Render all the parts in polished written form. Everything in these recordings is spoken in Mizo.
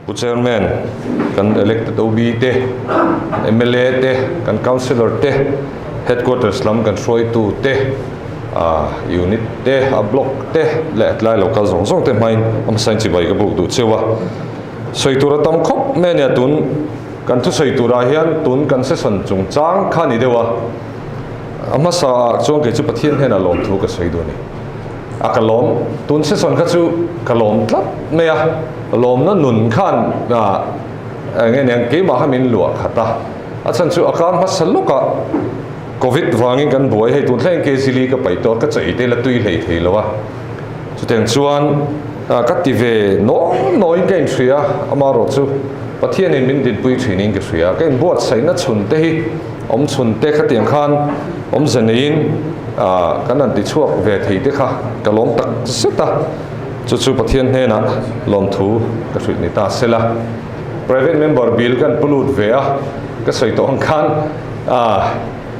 Pu Chairman, kan elected OB te, mla te, kan Councillor te, Headquarters lam kan hruaitu te, Unit te, a Block te leh tlai local zawng zawng te hmain a hmasain chibai ka buk duh cheu a. Sawi tur a tam khawp mai a nia tun kan thusawi turah hian tun kan session chungchang kha a ni deuh a. A hmasa ah chuan kei chu Pathian hnenah lawmthu ka sawi duh a ni. A ka lawm, tun session kha chu ka lawm tlat mai a, lawmna nun khan eng nge niang keimah kha min luah khat a, a chhan chu a kar hmasa lawkah Covid vangin kan buai hei tun thleng KZli ka paih tawh a, ka chaih te la tui hlei thei lo a, chutiang chuan ka ti ve nawi nawiin ka inhria a, amaherawh chu Pathianin min dinpui thinin ka hria, ka inbuatsaihna chhun te hi awm chhun te khatiang khan awmze neiin kan han ti chhuak ve thei te kha ka lawm tak zet a, chu chu Pathian hnenah lawmthu ka hrilh ni ta sela. Private member bill kan pu lut ve a, ka sawi tawh ang khan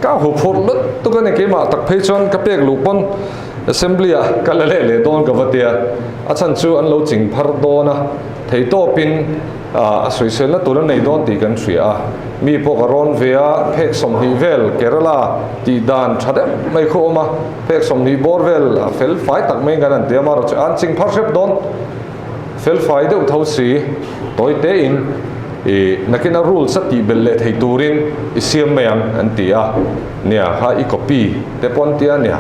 ka hu phurh lutuk a ni keimah tak phei chuan ka pek luh pawn assembly ah ka la leh leh dawn ka va tia, a chhan chu an lo ching phar dawn a, theitawpin A sawiselna tur a nei dawn tih kan hria a, mi pawh ka rawn ve a, phek 20 vel Kerala tih dan tha deuh mai khaw awm a, phek 20 bawr vel a fel fai tak mai kan han ti a, amaherawhchu chu an ching phar hrep dawn fel fai deuh tho si, tawi tein i nakin a rules a tih belh leh thei turin i siam mai ang an ti a, nia kha i copy te pawh an ti a nia.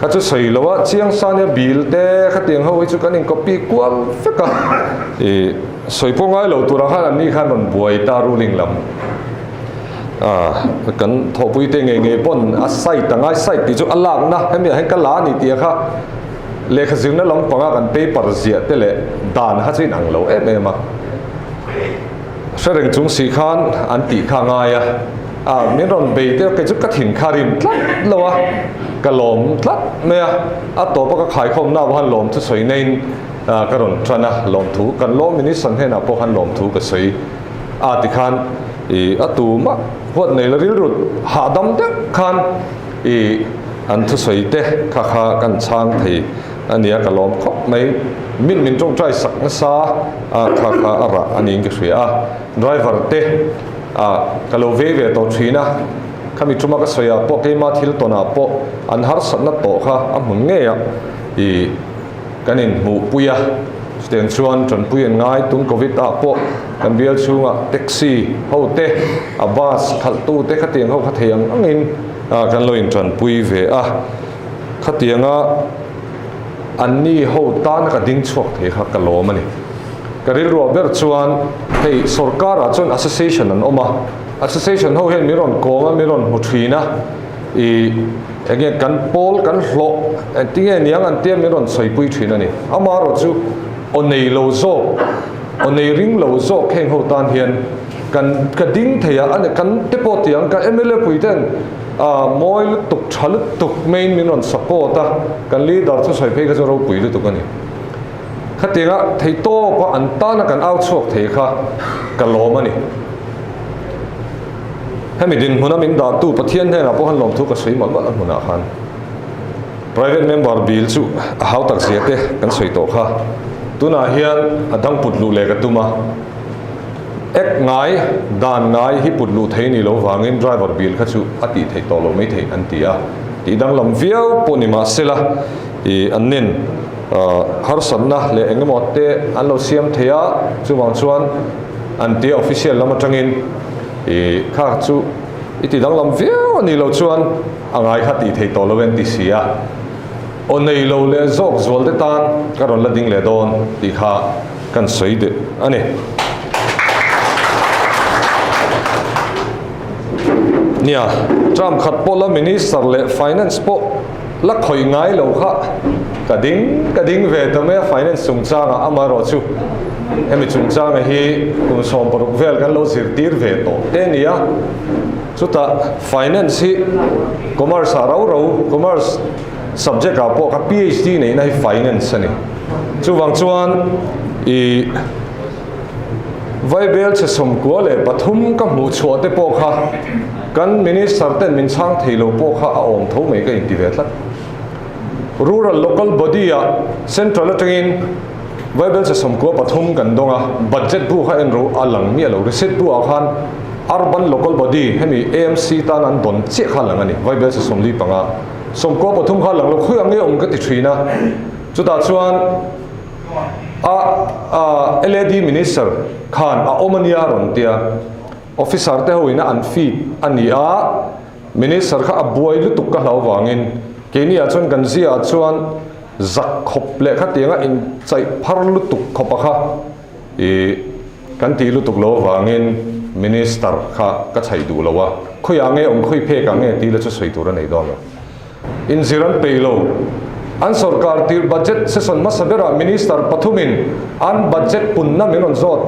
Kha chu sawi lo a, chiang sa nia bill te khatiang ho hi chu kan in copy kual vek a, ih sawi pawh ngai lo turah khan anni khan rawn buai ta ruling lam ah kan thawhpui te ngei ngei pawn a site a ngai site tih chu a lakna hemi ah hian ka la a ni tih kha lehkha zirna lampanga kan paper ziah te leh dan kha chu inang lo em em a, hre reng chung si khan an tih kha a ngai a. A, min rawn bei deuh kei chu ka thin kha rim tlat lo a, ka lawm tlat mai a, a tawpa ka khaikhawm na khan lawm thu sawi naiin ka rawn tan a, lawmthu kan law minister hnenah pawh khan lawmthu ka sawi a tikhan ih a tumah huat nei la rilru hahdam deuh khan ih an thusawi te kha kha kan chhang thei a nia ka lawm khawp mai, min min tawngtai sak nasa a kha kha a rah a niin ka hria a, driver te. Ah, ka lo vei ve tawh thin a, khami tuma ka sawi ah pawh keima thil tawn ah pawh an harsatna tawh kha a hmun ngei a, ih kan inhmuh pui a, chutiang chuan tanpui an ngai tun covid ah pawh kan bial chhungah taxi ho te, a bus khalh tu te khatiang ho kha thei ang angin kan lo intanpui ve a, khatianga anni ho tana ka ding chhuak thei kha ka lawm a ni. Ka rilruah ber chuan hei sorkarah chuan association an awm a, association ho hian min rawn kawm a, min rawn hmu thin a, ih enge kan pawl kan hlawh engtinge niang an tia min rawn sawipui thin a ni. Amaherawh chu aw nei lo zawk, aw nei ring lo zawk heng ho tan hian kan ka ding thei a, a kan te pawh ti ang ka mla pui ten ah mawi lutuk tha lutuk maiin min rawn support a, kan leader thusawi phei kha chu ropui lutuk a ni. Khatianga thei tawpa an tana kan au chhuak thei kha ka lawm a ni. Hemi dinhmuna min dahtu Pathian hnenah pawh khan lawmthu ka sawi mawlh mawlh a hmunah khan. Private member bill chu a hau tak zia te kan sawi tawh kha. Tunah hian a dang put luh leh ka tum a. Ek ngai, dan ngai hi put luh thei ni lo vangin driver bill kha chu a tih theih tawh loh mai theih an ti a. Tih danglam viau pawh ni mahsela ih an nen. Harsatna leh eng emaw te an lo siam thei a, chuvang chuan an tia official lam atangin ih kha chu i ti danglam viau a nih loh chuan a ngai kha tih theih tawh lo en ti si a, aw nei lo leh zawk zual te tan ka rawn la ding leh dawn tih kha kan sawi deuh a ni. Nia, term khat pawh la minister leh finance pawh La khawih ngai lo kha ka ding ka ding ve ta mai a finance chungchangah amaherawh chu hemi chungchanga hi kum 16 vel kan lo zirtir ve tawh te a ni a, chutah finance hi commerce ah rau rau commerce subject ah pawh ka PhD neihna hi finance a ni. Chuvang chuan ih Vaibel chhe 93 ka hmuh chhuah te pawh kha kan Minister ten min chhang thei lo pawh kha a awm tho mai ka inti ve tlat. Rural Local Body ah Central atangin Vaibelchhe 13 kan dawng a, budget bu kha en ro a lang miah lo, receipt bu ah khan Urban Local Body hemi AMC tan an dawn chiah kha a lang a ni, Vaibelchhe 45. 13 kha a lang lo, khawi ang nge awm ka ti thin a, chutah chuan a a LAD Minister khan a awm a nia rawn tia, Officer te ho ina an feed a ni a, Minister kha a buai lutuk ka hlau vangin keini ah chuan kan zia ah chuan zak khawp leh khatianga inchaih phar lutuk khawpa kha ih kan tih lutuk lo avangin Minister kha ka chhaih duh lo a, khawiah nge awm khawi phek ah nge tih la chu sawi tur a nei dawn lo. Inzir an peih lo. An sorkar tirh budget session hmasa berah Minister pathumin an budget punna min rawn zawt.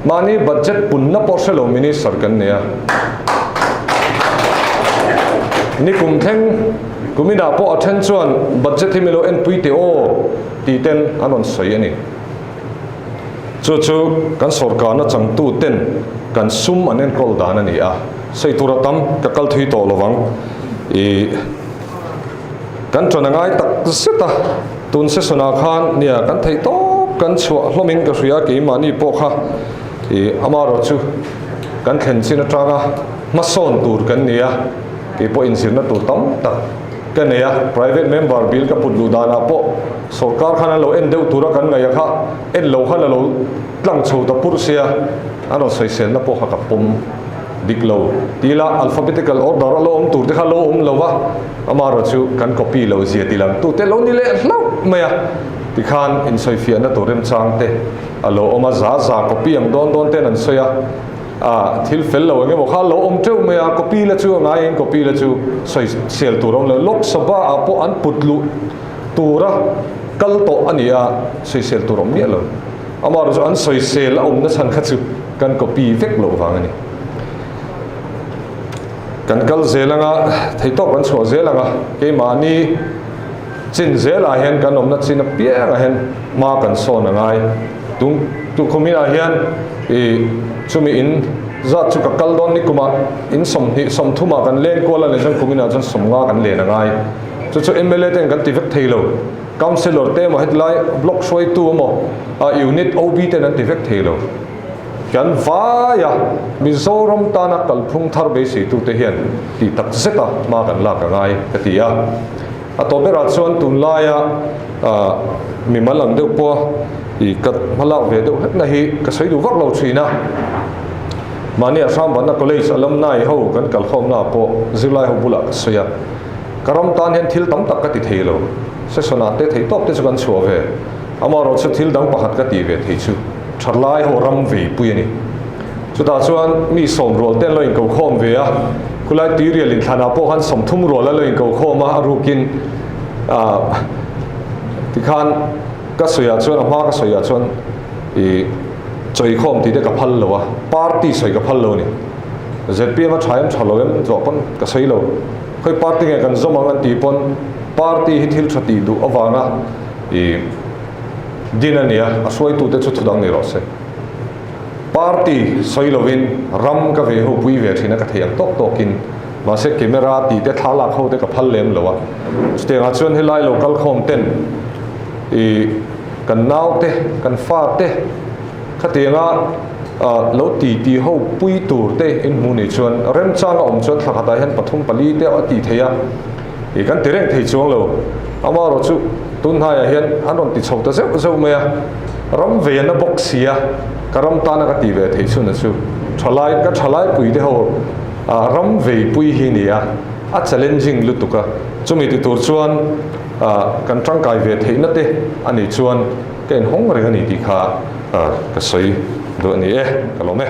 Mahni budget punna pawh hre lo Minister kan nei a. Nikum thleng kuminah pawh a then chuan budget hi min lo enpui teh aw tih ten an rawn sawi a ni. Chu chu kan sorkarna changtu ten kan sum an enkawl dan a ni a. Sawi tur a tam, ka kal thui tawh lo vang. Ih, kan ṭan a ngai tak zet a, tun session ah khan nia kan theih tawp kan chhuah hlawmin ka hria keimahni pawh kha ih amaherawh chu kan thlen chin atanga hmasawn tur kan ni a, kei pawh inzirna tur tam tak ka nei a, private member bill ka put luh danah pawh sorkar khan an lo en deuh tura kan ngaih a kha en lo khan a lo tlang chho ta purh sia, a rawn sawiselna pawh kha ka pawm. Dik lo ti la alphabetical order a lo awm tur te kha lo awm lo va, amaherawh chu kan copy lo zia ti lang tute lo ni leh hlauh mai a, tikhan insawifiahna tur remchang te a lo awm a, za za copy ang dawn dawn ten an sawi a, ah thil fel lo eng emaw kha a lo awm teuh mai a, copy la chu a ngai in copy la chu sawi sel tur a awm lo, Lok Sabha ah pawh an put luh tura kal tawh a ni a, sawisel tur a awm miah lo, amaherawh chu an sawisel a awmna chhan kha chu. Kan copy vek loh vang a ni. Kan kal zel anga, theihtawk kan chhuah zel anga, keimahni chin zelah hian kan awmna chin apiangah hian hma kan sawn a ngai. Tung tukhum inah hian ih chumi in zat chu ka kal dawn ni kumah in 20 30ah kan len kual a nih chuan kum inah chuan 50 kan len a ngai. Chu chu mla ten kan ti vek thei lo. Councillor te emaw hetilai block hruaitu emaw unit OB ten an ti vek thei lo. Kan vai a, Mizoram tana kalphung thar beiseitute hian tih tak zeta hma kan lak a ngai ka ti a. A tawp berah chuan tunlaia mimal ang deuh pawha i ka hma lak ve deuh hlekna hi ka sawi duh vak lo thin a. Mahni a Hramvanna College alumni ho kan kalkhawmna ah pawh zirlai ho bulah ka sawi a. Ka ram tan hian thil tam tak ka ti thei lo. Session ah te thei tawp te chu kan chhuah ve. Amaherawh chu thil dang pakhat ka tih ve thei chu thalai ho ram vei pui a ni. Chutah chuan mi sawm rual te an lo inko khawm ve a, khulai tuirial inthlanah pawh khan 30 rual an lo inko khawm a, a rukin ah tikhan ka sawiah chuan a hma ka sawiah chuan ih chawi khawm tih te ka phal lo a, party sawi ka phal lo a ni. Zpm a tha em tha lo em zawh pawn ka sawi lo. Khawi party nge kan zawm ang an tih pawn party hi thil tha tih duh avanga I din a nia, a hruaitute chu thudang ni rawh se. Party sawi lovin ram ka ve ho pui ve thin a, ka thei ang tawk tawkin. Mahse camera tih te thla lak ho te ka phal lem lo a. Chutiangah chuan helai lo kal khawm ten i kan nau te, kan fa te khatianga lo ti ti ho pui tur te in hmu nih chuan remchang a awm chuan thla khatah hian pathum pali te a tih theih a. Ih kan ti reng thei chuang lo. Amaherawh chu tun hnaiah hian an rawn ti chho ta zeuh zeuh mai a, ram ve na bawk si a, ka ram tana ka tih ve theih chhun a chu thalai ka thalai pui te ho ah ram vei pui hi ni a, a challenging lutuk a, chumi ti tur chuan ah kan tangkai ve theihna te a nih chuan ka inhawng reng a ni tih kha ah ka sawi duh a ni e, ka lawm e.